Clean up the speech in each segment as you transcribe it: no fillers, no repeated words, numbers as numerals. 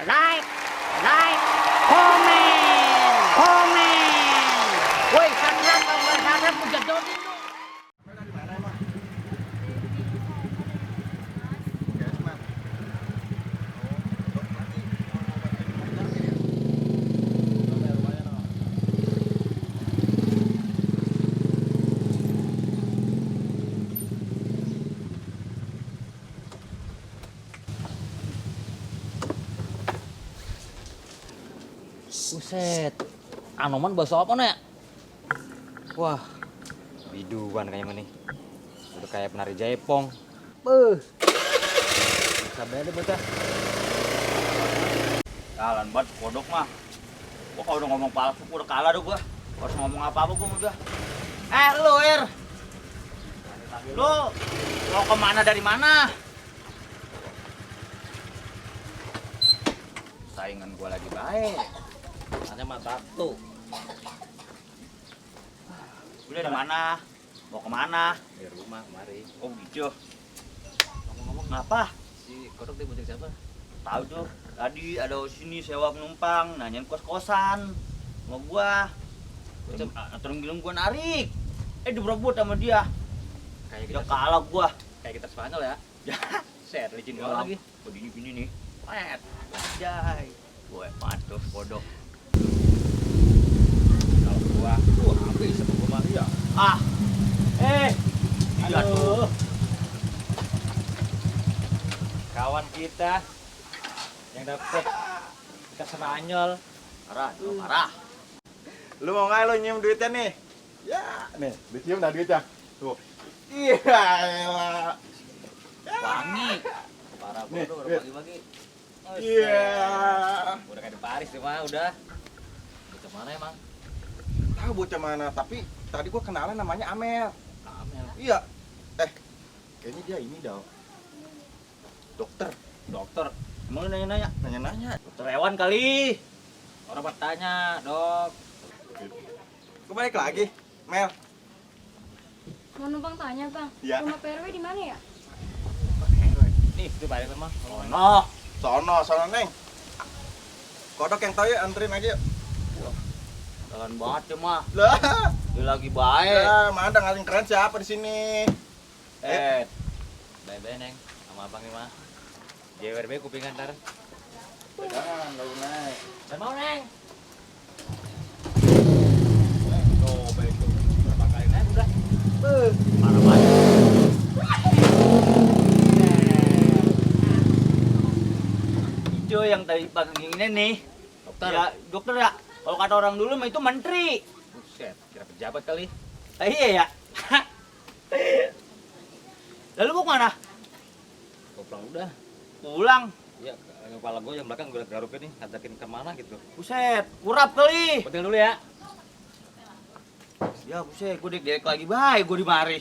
like, komen. Woi, subscribe kalau nggak subscribe gue jodohin lu. Buset, Anoman bahasa apa nek? Wah, biduan kayaknya nih. Udah kayak penari jaipong. Beuh. Sabar deh bocah. Jalan banget kodok mah. Gua kalau udah ngomong palsu gua udah kalah tuh gua. Harus ngomong apa-apa gua udah. Lu Ir. Lu mau kemana dari mana? Saingan gua lagi baik. Hanya mata tuh. Lu dari mana? Mau kemana? Di rumah kemari. Oh gitu. Ngomong-ngomong, Ngapa? si kodok dia bocah siapa? Tahu tuh. Tadi ada sini sewa penumpang, nanyain kos-kosan sama gua. Terus bilang gua narik. Diberebut sama dia. Kayak Udah kalah gua. kayak kita Spanyol ya. Ya, Set, licin ya banget lagi. begini nih. Pet. Jai. Gue patuh kodok. Kalau gua, habis sama gua Maria. Ah. Iya tuh. Kawan kita yang dapet kita Spanyol. Parah, tuh, parah. Lu mau nggak lu nyium duitnya nih? Ya, nih, dicium dah duitnya. Tuh. Iya, elah. Wangi. Parah Nih, bodoh, lihat. bagi-bagi. Iya. Udah kayak di Paris tuh mah, udah. Bocah mana emang? Tahu bocah mana, tapi tadi gua kenalan namanya Amel. Amel. Iya. Kayaknya dia ini dah. Dokter. Dokter. Emang lu nanya-nanya? Nanya-nanya. Dokter hewan kali. Orang bertanya, dok. Gua balik lagi, Mel. Mau numpang tanya bang, Iya. rumah PRW di mana ya? Nih, itu balik memang. Oh no. Sono, Neng. Kodok yang tahu ya, anterin aja. Jalan banget ya mah. Lah, Dia lagi baik. ya, mana ngaling keren siapa di sini? Bye-bye, Neng. Sama abang ini mah. JWRB kupingan ntar. Jangan, lu naik. Dan mau, Neng. Tuh, baik tuh. Berapa kali naik udah. Parah banget. Itu yang tadi pagi ini nih. Dokter. Ya, dokter ya. Kalau kata orang dulu mah itu menteri. Buset, kira pejabat kali. Iya ya. Lalu mau kemana? Gua pulang udah. Pulang. Iya, kepala gua yang belakang gua garuknya nih, ngajakin kemana gitu. Buset, urap kali. Penting dulu ya. Ya buset, gue dek lagi baik gue di mari.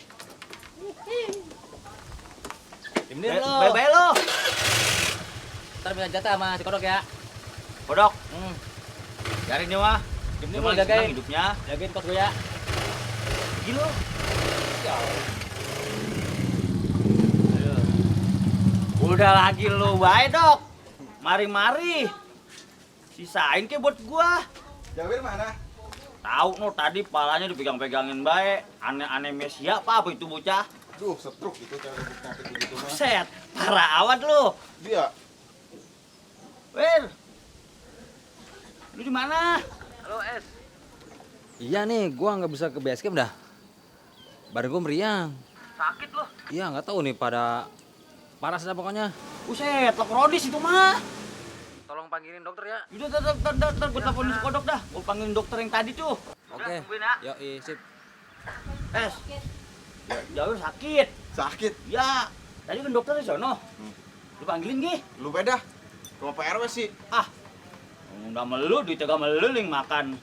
Dimana lo? Bye-bye lo. Ntar minta jatah sama si kodok ya. Kodok, Hmm. cari dia mah. Dimana Dia mau mah lagi senang jagain? hidupnya. Jagain kos gua ya. Gila. Ya. Udah lagi lo baik dok. Mari-mari. Sisain ke buat gua. Jawir mana? Tahu no tadi palanya dipegang-pegangin baik. Aneh-aneh mesia apa itu bocah? Duh, setruk itu cara penyakit gitu mah. Set, parah awat lo. Dia. Wir. Lu di mana? Halo, Es. Iya nih, gua nggak bisa ke base camp dah. Badan gua meriang. Sakit lo. Iya, nggak tahu nih pada panas dah pokoknya. Buset, lokrodis itu mah. Tolong panggilin dokter ya. Udah, gue teleponin si kodok dah. Gue panggilin dokter yang tadi tuh. Oke. Tungguin ya. Yoi, sip. Es. Jauh sakit. Sakit. Ya. Tadi kan dokter di sono. Lu panggilin gih. Lu beda. Rumah PRW sih. Ah. Udah melu, duitnya gak meliling makan.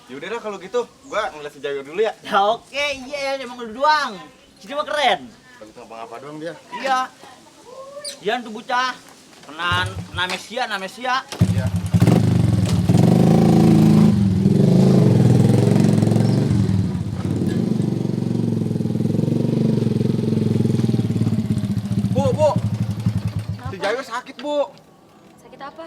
Ya udah dah kalau gitu, gua ngeliat si Jawir dulu ya. Ya oke, iya emang lu doang. Sini mah keren. Bagus ngapa-ngapa doang dia. Iya. Ian tuh bocah. Namesia. Iya. Bu. Si Jawir sakit, Bu. Sakit apa?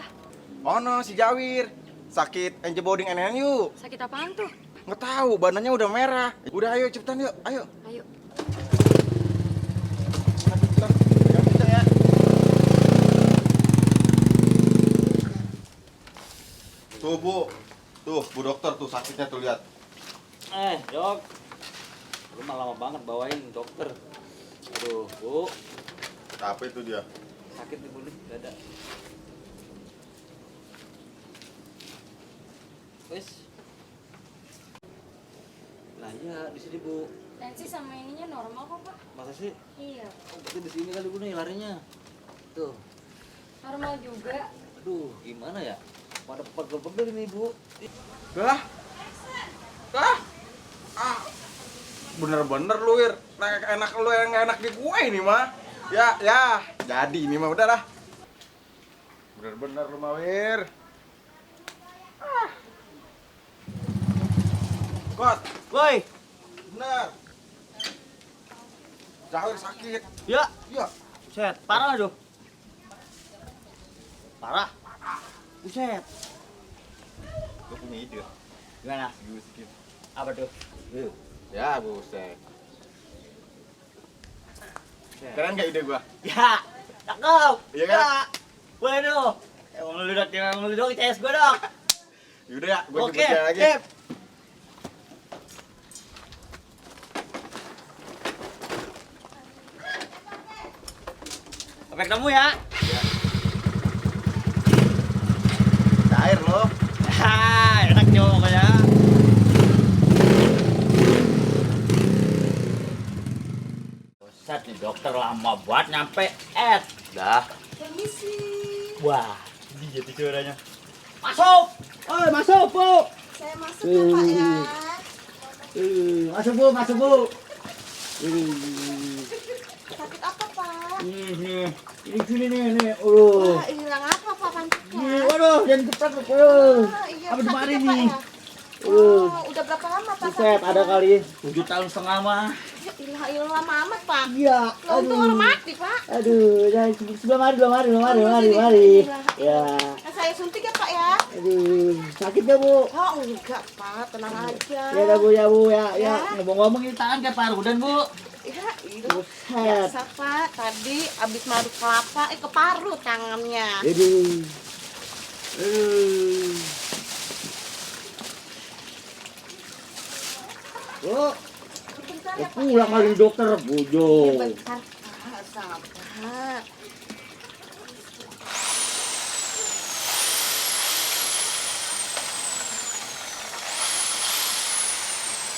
Ono si Jawir sakit anjeboarding NNU. Sakit apaan tuh? Nggak tahu, badannya udah merah. Udah ayo cepetan yuk, ayo. Ayo. Cepetan, yang kenceng ya. Tuh Bu, tuh Bu Dokter tuh sakitnya tuh lihat. Dok. Lu mah lama banget bawain dokter. Aduh, Bu. Apa itu dia? Sakit nih, Bu nih, dada. Wes. Nah, iya di sini, Bu. Tensi sama ininya normal kok, Pak. Masa sih? Iya. Oh, berarti di sini kali Bu nih larinya. Tuh. Normal juga. Aduh, gimana ya? Pada pegel-pegel ini, Bu. Lah. Lah. Ah. Bener-bener lu, Wir. Enak lu yang nggak enak di gue ini mah. Ya, ya. Jadi ini mah udah lah. Bener-bener lu mah, Wir. Kot, Woi, bener. Jawir sakit. ya, Iya. buset, parah aduh. Parah. Buset. Gue punya ide. Gimana? Sedikit. Apa tuh? Ya, buset. Keren gak ide gua? Ya, cakep. Iya kan? Ya. Waduh. Emang lu dong CS gua dong. Yaudah ya, gua Oke, jemput dia lagi. sip. Sampai ketemu ya. Cair lo. Enak juga ya. Buset nih dokter lama banget nyampe. Dah. Permisi. Wah, dia tuh suaranya. Masuk. Masuk, Bu. Saya masuk ya, Pak ya. Masuk, Bu, masuk, Bu. Sakit apa, Pak? Ini sini nih. Wah, hilang apa, Pak pantatnya? Waduh, jangan keprek, Bu. Iya, Apa sakit kemarin ya, Pak, nih? ya? Oh, udah berapa lama, Pak? Buset, sakitnya? ada kali 7 tahun setengah mah. Ya, hilang lama amat, Pak. Iya. Lo untung orang mati, Pak. Aduh, sebelum mari. Sini. Ya. Nah, saya suntik ya, Pak ya? Aduh, sakit gak, Bu? Oh, enggak, Pak. Tenang aja. Ya udah, Bu, ya. Ya. Ngomong-ngomong ini tangan kayak parudan, Bu. Ya, itu Buset. biasa, Pak. Tadi abis marut kelapa, keparut tangannya. Aduh. Bu, Bentar ya, Pak. pulang kali dokter, Iya, bujung. bentar, Pak. Sabar.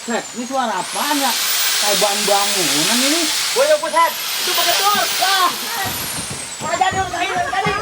Set, ini suara apaan ya? Kayak bangunan ini. Boyo, Buset. Itu pakai tur. Wah. Ada dong, tadi.